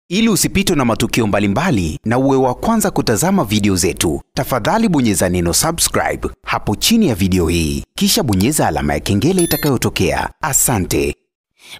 Ili usipitwe na matukio mbalimbali na uwe wa kwanza kutazama video zetu, tafadhali bonyeza neno subscribe hapo chini ya video hii. Kisha bonyeza alama ya kengele itakayotokea. Asante.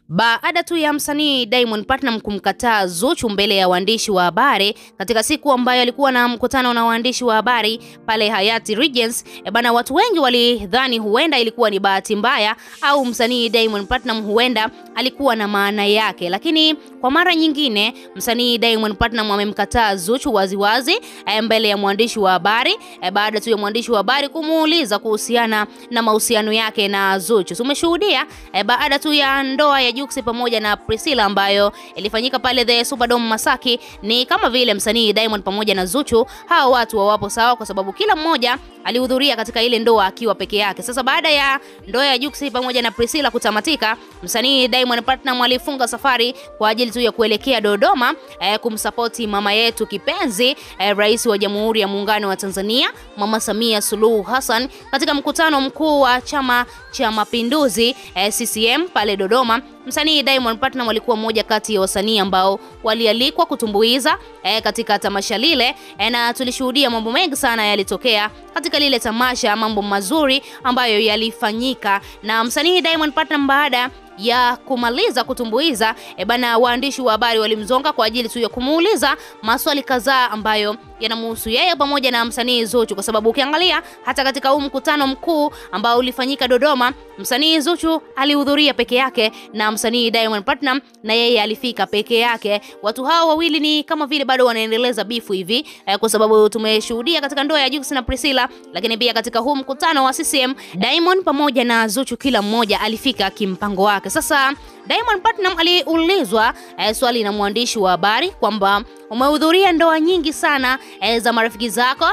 Baada tu ya msanii Diamond Platnumz kumkataa Zuchu mbele ya waandishi wa habari katika siku ambayo alikuwa na mkutano na waandishi wa habari pale Hyatt Regency, bana, watu wengi walidhani huenda ilikuwa ni bahati mbaya au msanii Diamond Platnumz huenda alikuwa na maana yake. Lakini kwa mara nyingine msanii Diamond Platnumz amemkataa Zuchu waziwazi mbele ya mwandishi wa habari baada tu ya mwandishi wa habari kumuuliza kuhusiana na mahusiano yake na Zuchu. Tumeshuhudia baada tu ya ndoa ya Jux pamoja na Priscilla ambayo ilifanyika pale The Superdome Masaki, ni kama vile msanii Diamond pamoja na Zuchu hao watu wawapo sawa, kwa sababu kila mmoja alihudhuria katika ile ndoa akiwa peke yake. Sasa baada ya ndoa ya Jux pamoja na Priscilla kutamatika, msanii Diamond Platnumz alifunga safari kwa ajili tu ya kuelekea Dodoma kumsapoti mama yetu kipenzi, Rais wa Jamhuri ya Muungano wa Tanzania Mama Samia Suluhu Hassan katika mkutano mkuu wa Chama cha Mapinduzi CCM pale Dodoma. Msanii Diamond Platnumz alikuwa mmoja kati ya wasanii ambao walialikwa kutumbuiza katika tamasha lile, na tulishuhudia mambo mengi sana yalitokea katika lile tamasha, mambo mazuri ambayo yalifanyika. Na msanii Diamond Platnumz baada ya kumaliza kutumbuiza, bana, waandishi wa habari walimzonga kwa ajili tu ya kumuuliza maswali kadhaa ambayo yanamhusu yeye pamoja na msanii Zuchu, kwa sababu ukiangalia hata katika huu mkutano mkuu ambao ulifanyika Dodoma, msanii Zuchu alihudhuria peke yake na msanii Diamond Platnumz na yeye alifika peke yake. Watu hao wawili ni kama vile bado wanaendeleza bifu hivi, kwa sababu tumeshuhudia katika ndoa ya Jux na Priscilla, lakini pia katika huu mkutano wa CCM Diamond pamoja na Zuchu kila mmoja alifika kimpango wake. Sasa Diamond Platnumz aliulizwa swali na mwandishi wa habari kwamba umehudhuria ndoa nyingi sana za marafiki zako,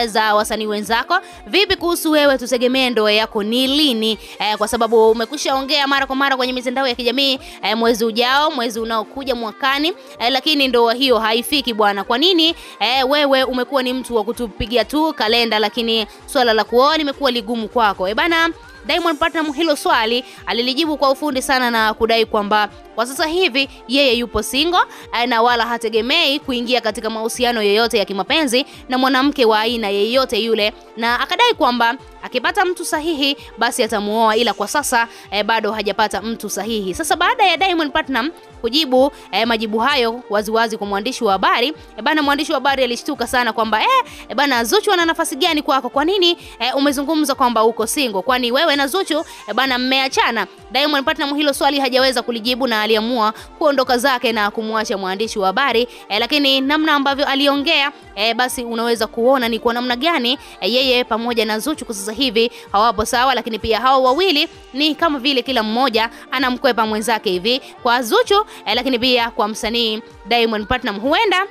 za wasanii wenzako, vipi kuhusu wewe, tutegemee ndoa yako ni lini? Kwa sababu umekwisha ongea mara kwa mara kwenye mitandao ya kijamii, mwezi ujao, mwezi unaokuja, mwakani, lakini ndoa hiyo haifiki bwana. Kwa nini wewe umekuwa ni mtu wa kutupigia tu kalenda, lakini swala la kuoa limekuwa ligumu kwako? Bana, Diamond Platnumz hilo swali alilijibu kwa ufundi sana na kudai kwamba kwa sasa hivi yeye yupo single na wala hategemei kuingia katika mahusiano yoyote ya kimapenzi na mwanamke wa aina yeyote yule, na akadai kwamba akipata mtu sahihi basi atamuoa, ila kwa sasa bado hajapata mtu sahihi. Sasa baada ya Diamond Platnumz kujibu majibu hayo waziwazi kwa mwandishi wa habari, bana, mwandishi wa habari alishtuka sana kwamba bana, Zuchu ana nafasi gani kwako? Kwa nini umezungumza kwamba uko single? Kwani wewe na Zuchu bana mmeachana? Diamond Platnumz hilo swali hajaweza kulijibu na aliamua kuondoka zake na kumwacha mwandishi wa habari, lakini namna ambavyo aliongea basi unaweza kuona ni kwa namna gani yeye pamoja na Zuchu kwa sasa hivi hawapo sawa, lakini pia hao wawili ni kama vile kila mmoja anamkwepa mwenzake hivi, kwa Zuchu lakini pia kwa msanii Diamond Platnumz. Huenda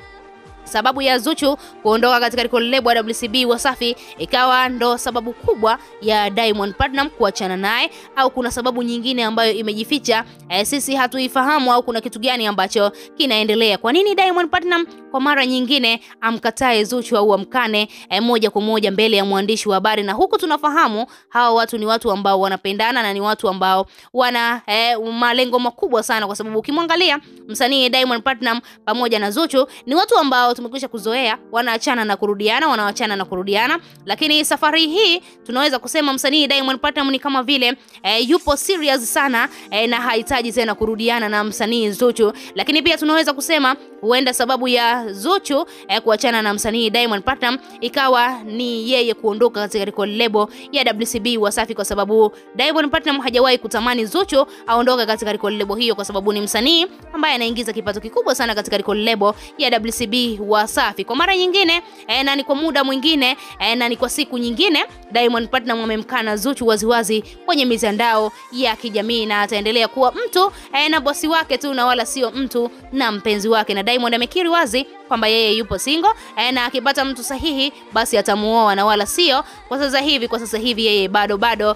sababu ya Zuchu kuondoka katika record label ya WCB Wasafi ikawa ndo sababu kubwa ya Diamond Platnumz kuachana naye, au kuna sababu nyingine ambayo imejificha, sisi hatuifahamu, au kuna kitu gani ambacho kinaendelea? Kwa nini Diamond Platnumz kwa mara nyingine amkatae Zuchu au amkane moja kwa moja mbele ya mwandishi wa habari? Na huku tunafahamu hawa watu ni watu ambao wanapendana na ni watu ambao wana malengo makubwa sana, kwa sababu ukimwangalia msanii Diamond Platnumz pamoja na Zuchu ni watu ambao tumekwisha kuzoea, wanaachana na kurudiana, wanaachana na kurudiana. Lakini safari hii tunaweza kusema msanii Diamond Platnumz ni kama vile yupo serious sana na hahitaji tena kurudiana na msanii Zuchu. Lakini pia tunaweza kusema huenda sababu ya Zuchu kuachana na msanii Diamond Platnumz ikawa ni yeye kuondoka katika record label ya WCB Wasafi, kwa sababu Diamond Platnumz hajawahi kutamani Zuchu aondoke katika record label hiyo, kwa sababu ni msanii ambaye anaingiza kipato kikubwa sana katika record label ya WCB Wasafi. Kwa mara nyingine na ni kwa muda mwingine na ni kwa siku nyingine, Diamond Platnumz amemkana Zuchu waziwazi kwenye mitandao ya kijamii na ataendelea kuwa mtu na bosi wake tu na wala sio mtu na mpenzi wake. Na Diamond amekiri wazi kwamba yeye yupo single na akipata mtu sahihi basi atamuoa na wala sio kwa sasa hivi. Kwa sasa hivi yeye bado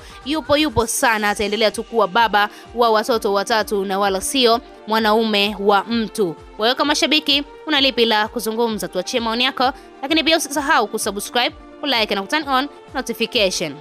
yupo sana, ataendelea tu kuwa baba wa watoto watatu na wala sio mwanaume wa mtu. Wewe kama shabiki una lipi la kuzungumza? Tuachie maoni yako, lakini pia usisahau kusubscribe, kulike na kuturn on notification.